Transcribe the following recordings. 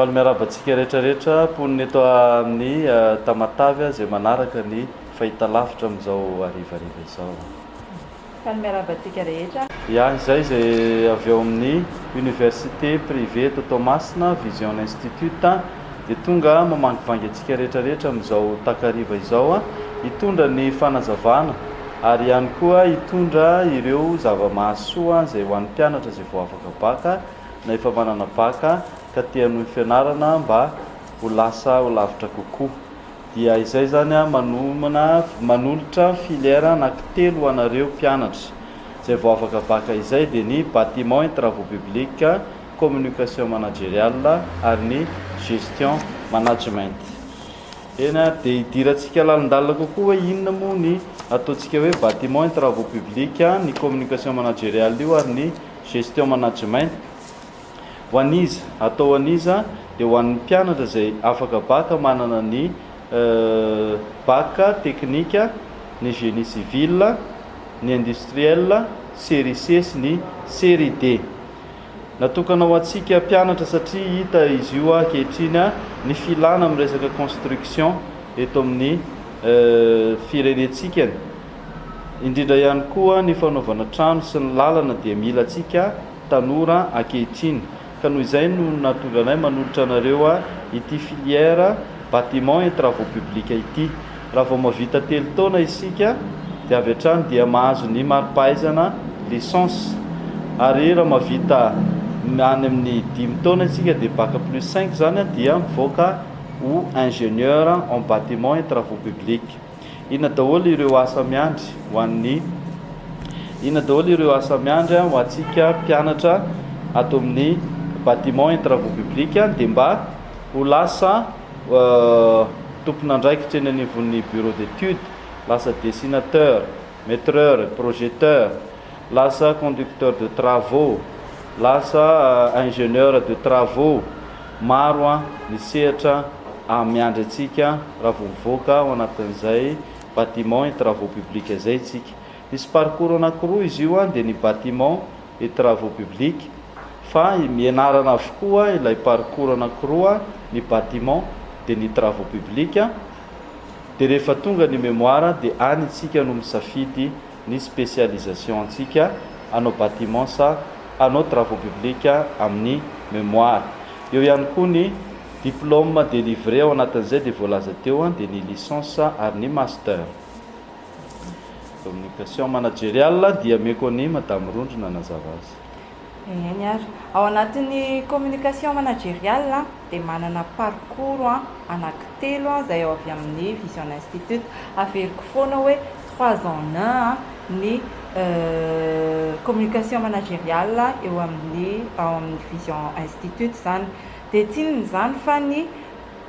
Faly miarahaba antsika rehetrarehetra mponina eto amin'ny Tamatave izay manaraka ny fahitalavitra amin'izao harivariva izao. Faly miarahaba antsika rehetra. Ya, izay izay avy ao amin'ny Université Privée eto Toamasina, Vision Institute, dia tonga mamangivangy antsika rehetrarehetra amin'izao takariva izao, hitondra ny fanazavana ary ihany koa hitondra ireo zava-mahasoa izay ho an'ny mpianatra izay vao afaka baka na efa manana baka ka te hanohy fianarana mba ho lasa ho lavitra kokoa. Dia izay izany manomana manolotra filière anankitelo ho anareo mpianatra izay vao afaka baka izay dia ny bâtiment et travaux publics, communication managériale ary ny gestion management. Eny ary dia hidirantsika lalindalina kokoa hoe inona moa ny ataontsika hoe bâtiment et travaux publics, ny communication managériale io ary ny gestion management. Ho an'iza? Atao ho an'iza? Dia ho an'ny mpianatra izay afaka bac manana ny bac teknika, ny génie civil, ny industriel, série C sy ny série D. Natokana ho antsika mpianatra satria hita izy io ankehitriny ny filana amin'ny resaka construction eto amin'ny firenentsika, indrindra ihany koa ny fanaovana trano sy ny lalana dia mila antsika tanora ankehitriny ka noho izay no nahatonga anay manolotra anareo ity filière bâtiment et travaux publics ity. Raha vao mahavita 3 taona isika dia avy hatrany dia mahazo ny mari-pahaizana licence ary raha mahavita any amin'ny 5 taona isika dia bac plus 5 zany dia mivoaka ho ingénieur en bâtiment et travaux publics. Inona daholo ireo asa miandry ho an'ny inona daholo ireo asa miandry ho antsika mpianatra ato amin'ny bâtiment et travaux publics? Dia mba ho lasa tompon'andraikitra eny anivon'ny bureau d'étude, lasa dessinateur, métreur, projeteur, lasa conducteur de travaux, lasa ingénieur de travaux. Maro ny sehatra miandry antsika raha vao mivoaka ao anatin'izay bâtiment et travaux publics izay isika. Misy parcours anankiroa izy io, dia ny bâtiment et travaux publics, fa mianarana avokoa ilay parcours anankiroa, ny bâtiment dia ny travaux publics. Dia rehefa tonga ny mémoire dia any isika no misafidy ny spécialisation antsika, anao bâtiment sa anao travaux publics amin'ny mémoire. Eo ihany koa ny diplôme délivré ao anatin'izay dia voalaza teo, dia ny licence ary ny master. Communication managériale dia omeko ny Madame Rondro nanazava azy. Eny ary, ao anatin'ny communication managériale dia manana parcours anankitelo izay avy amin'ny Vision Institute. Averiko foana hoe trois en un ny communication managériale eo amin'ny ao amin'ny Vision Institute zany. Dia tsy inona izany fa ny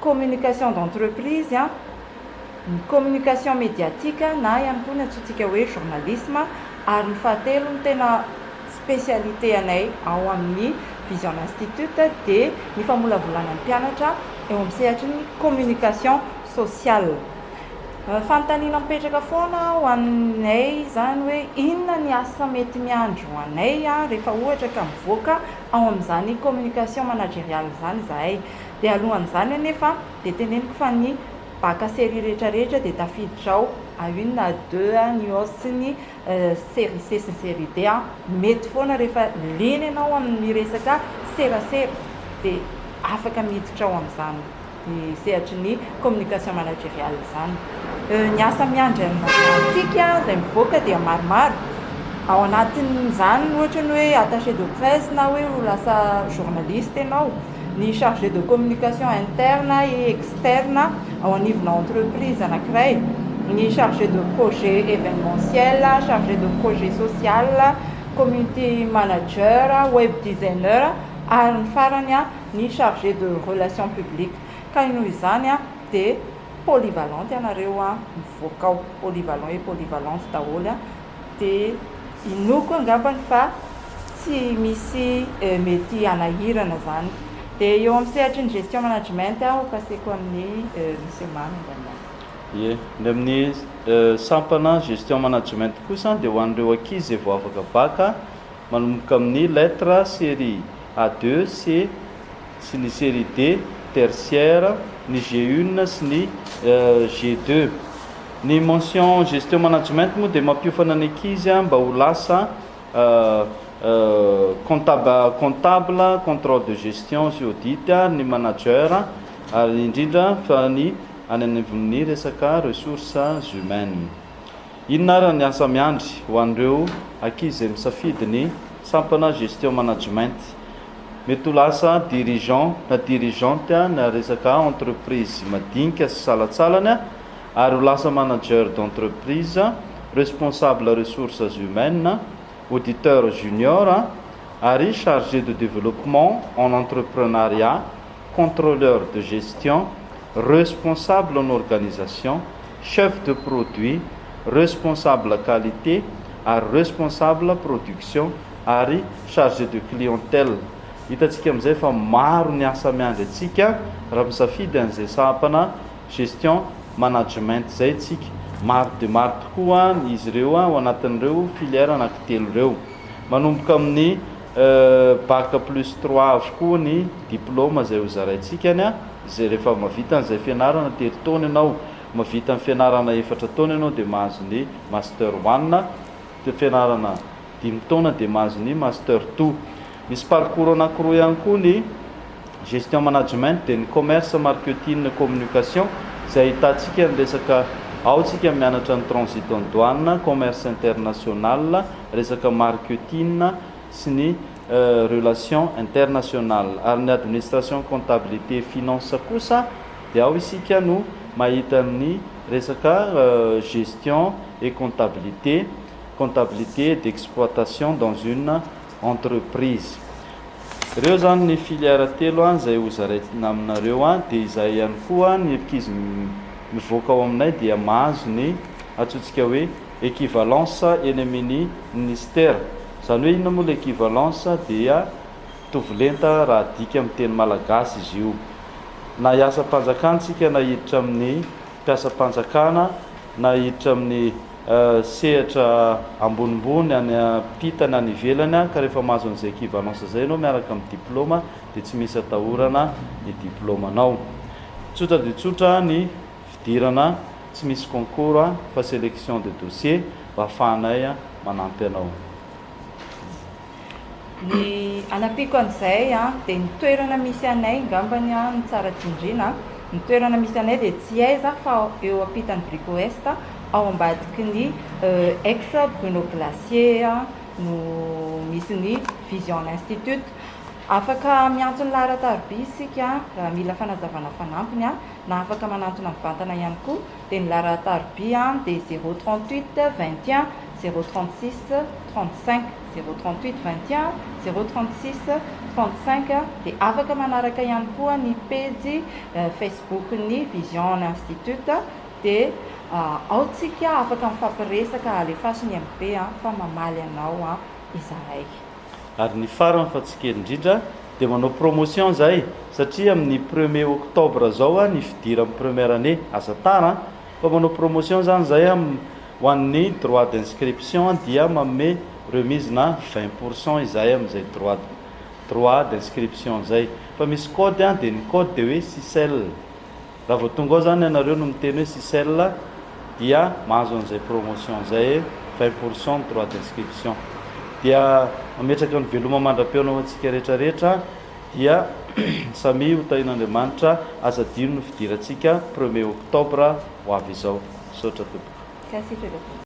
communication d'entreprise, ny communication médiatique na ihany koa ny antsointsika hoe journalisme, ary ny fahatelo, ny tena spécialité anay ao amin'ny Vision Institute, dia ny famolavolana ny mpianatra eo amin'ny sehatry ny communication sociale. Fanontaniana mipetraka foana ho anay zany hoe inona ny asa mety miandry ho anay rehefa ohatra ka mivoaka ao amin'izany communication managériale zany izahay? Dia alohan'izany anefa dia teneniko fa ny bac série rehetrarehetra dia tafiditra ao, A1, A2, ny OS sy ny série C sy ny série D. Mety foana rehefa liana ianao amin'ny resaka serasera dia afaka miditra ao amin'izany ny sehatry ny communication managériale zany. Ny asa miandry antsika izay mivoaka dia maromaro ao anatin'izany, ohatra ny hoe attaché de presse na hoe ho lasa journaliste ianao, ny chargé de communication interne et externe ao anivona entreprise anankiray, ny chargé de projet événementiel, chargé de projet social, community manager, web designer, ary ny farany ny chargé de relation publique. Ka noho izany dia polyvalente ianareo mivoaka ao, polyvalent et polyvalente daholo. Dia inoako angambany fa tsy misy mety hanahirana zany. Dia eo amin'ny sehatry ny gestion management aho paseko amin'ny monsieur Mamy angambany. Ie, ny amin'ny sampana gestion management kosa dia ho an'ireo ankizy izay vao afaka bac manomboka amin'ny lettre série A2, C. sy ny série D tertiaire, ny G1 sy ny G2. Ny mention gestion management moa dia mampiofana ny ankizy mba ho lasa comptable, comptable, contrôle de gestion sy audit, ny manager ary indrindra fa ny any anivon'ny resaka ressources humaines. Inona ary ny asa miandry ho an'ireo ankizy izay misafidy ny sampana gestion management? Mety ho lasa dirigeant na dirigeante na resaka entreprise madinika sy salantsalany ary ho lasa manager d'entreprise, responsable ressources humaines, auditeur junior ary chargé de développement en entrepreneuriat, contrôleur de gestion, responsable en organisation, chef de produit, responsable qualité ary responsable production ary chargé de clientèle. Hitantsika amin'izay fa maro ny asa miandry antsika raha misafidy an'izay sampana gestion management izay tsika. Maro dia maro tokoa izy ireo ao anatin'ireo filière anankitelo ireo. Manomboka amin'ny bac plus 3 avokoa ny diplôme izay ho zaraintsika any, izay rehefa mahavita an'izay fianarana 3 taona ianao, mahavita ny fianarana 4 taona ianao dia mahazo ny master 1, dia fianarana 5 taona dia mahazo ny master 2. Misy parcours anankiroa ihany koa ny gestion management dia ny commerce, marketing, communication izay ahitantsika ny resaka ao tsika mianatra ny transit en douane, commerce international, resaka marketing sy ny relation internationale. Ary ny administration, comptabilité, finance kosa dia ao isika no mahita ny resaka gestion et comptabilité, comptabilité d'exploitation dans une entreprise. Ireo zany ny filière telo izay ho zaraina aminareo, dia izay ihany koa ny ankizy mivoaka ao aminay dia mahazo ny antsointsika hoe équivalence eny amin'ny ministère. Izany hoe inona moa l'équivalence? Dia mitovy lenta raha adika amin'ny teny malagasy izy io. Na hiasam-panjakana tsika, na hiditra amin'ny mpiasam-panjakana, na hiditra amin'ny sehatra ambonimbony any ampitana any ivelany, ka rehefa mahazo an'izay équivalence zay ianao miaraka amin'ny diplôma dia tsy misy atahorana ny diplômanao. Tsotra dia tsotra ny fidirana, tsy misy concours fa sélection de dossier mba ahafahanay manampy anao. Ny anampiako an'izay dia ny toerana misy anay ngambany ny tsara tsindrina. Ny toerana misy anay dia tsy aiza fa eo ampitan'ny Brico Est, ao ambadiky ny ex Bruno Glacier no misy ny Vision Institute. Afaka miantso ny laharan-tariby isika raha mila fanazavana fanampiny, na afaka manantona mivantana ihany koa. Dia ny laharan-tariby dia 038 21 036 35, 038 21 036 35. Dia afaka manaraka ihany koa ny pejy Facebook ny Vision Institute, dia ao tsika afaka mifampiresaka, alefaso ny MP fa mamaly anao izahay. Ary ny farany fa tsy kely indrindra dia manao promotion zahay, satria amin'ny 1er octobre zao ny fidiran'ny première année, aza tara fa manao promotion zany zahay ho an'ny droit d'inscription, dia manome remise na 20% izahay amin'izay droit d'inscription zay. Fa misy code, dia ny code dia hoe Sicel. Raha vao tonga ao zany ianareo no miteny hoe Sicel dia mahazo an'izay promotion zay 20% droit d'inscription. Dia mametraka ny veloma mandra-pihaona ho antsika rehetrarehetra, dia samy ho tahian'Andriamanitra. Aza adino ny fidirantsika 1er octobre ho avy izao. Misaotra tompoko. Kasitraka.